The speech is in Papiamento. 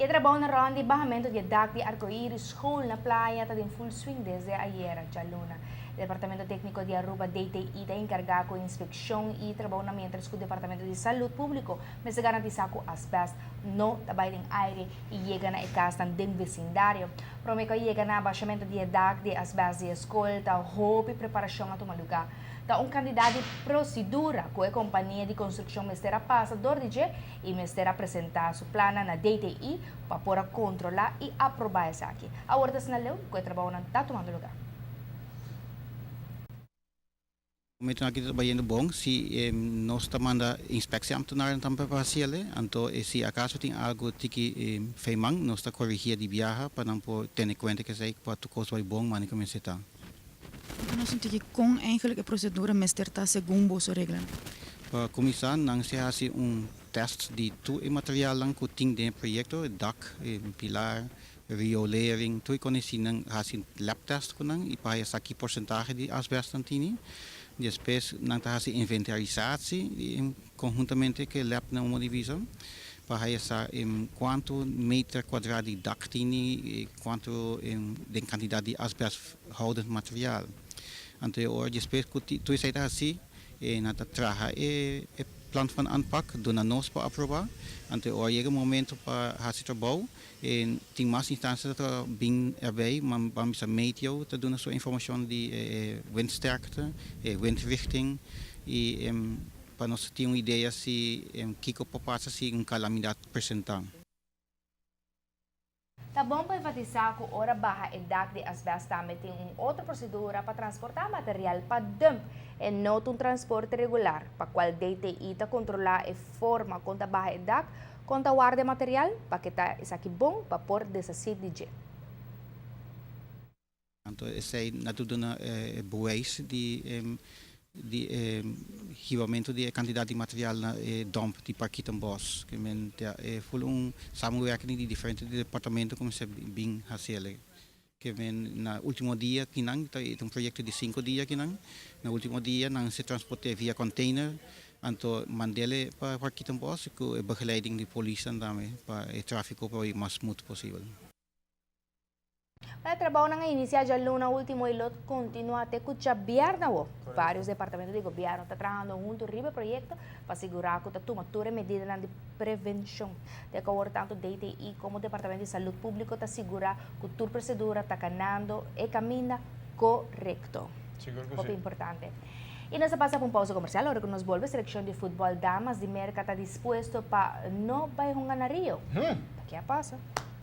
E trabounan rond di bahamento di e dak di Arcoiris School na Playa ta den full swing desde ayera, djaluna. E Departamento Tecnico di Aruba, DTI, ta encarga cu e inspeccion y trabounan mientras cu Departamento di Salud Publico mester garantisa cu asbest no ta bay den aire y yega na e casnan den vecindario. Prome cu a yega na bashamento di e dak di asbest di e scol ta hopi preparacion a tuma lugar. Ta un cantidad di procedura cu e compania di construccion mester a pasa door di dje y mester a presenta su plannan na DTI pa por a controla y aproba esaki. Awor ta asina leu cu e trabounan ta tumando lugar. Momento aki ta bayendo bon, si nos ta manda inspectieambtenaren tambe pa haciele, anto si acaso tin algo tiki feiman nos ta corrigie di biaha pa nan por tene cuenta cu esey pa tur cos bay bon mane cu mester ta. Anto nos sinti ki kon eigenlijk e procedura mester ta segun boso reglanan? Pa cuminsa nan si haci un test di tur e materialnan cu tin den e proyecto, dak, pilar, riolering, tur e coneci nan haci lab test cu nan y pa haya sa ki porcentahe di asbest nan tini. Despues nan ta haci inventarisatie conhuntamente cu e lab na Umo Divisa pa haya sa cuanto meter cuadra di dak tini y cuanto den cantidad di asbest houdend material. Anto e ora despues cu tur esey ta haci nan ta traha e plan van aanpak duna nos pa aproba. Anto e ora yega e momento pa haci trabou E tin mas instancia ta bin erbij, ma ban bisa meteo ta duna su informacion di e windsterkte, e windrichting y pa nos tin un idea si kico por pasa si un calamidad presenta. Ta bon pa enfatisa cu ora baha e dak di asbest tambe tin un otro procedura pa transporta material pa dump. E no ta un transporte regular, pa cual DTI ta controla e forma con ta baha e dak, Kon ta warda e material pa ke ta esaki bon pa por deshasí di dje. Anto esei na tur duna e bewijs di di e hibamentu di e kantidat di material na e dump di Parkietenbos. Ke men ta e ful un samenwerking di diferente departamento ku mester bin hasi ele. Ke men na ultimo dia kinan, ta e ta un proyekto di sinku dia kinan, na ultimo dia nan se transport'é via container, anto mand'el pa Parkietenbos ku e begeleiding di polisnan tambe pa e trafiko por bai mas smooth posibel. E trabounan a inisiá djaluna último i lo kontinuá te ku djabièrnè awo. Vários departamento di gobièrnu ta trahando huntu riba e proyekto pa sigurá ku ta tuma tur e medidanan di prevenshon. Te ku awor tantu DTI komo Departamento di Salud Públiko ta sigurá ku tur prosedura ta kanando e kaminda korekto. Sigur ku Hopi si. importante. I nos a pasa pa un pausa komersial. Ora ku nos bolbe, selekshon di futbòl damas di Merka ta dispuesto pa no bai hunga na Rio. Ta ke a pasa?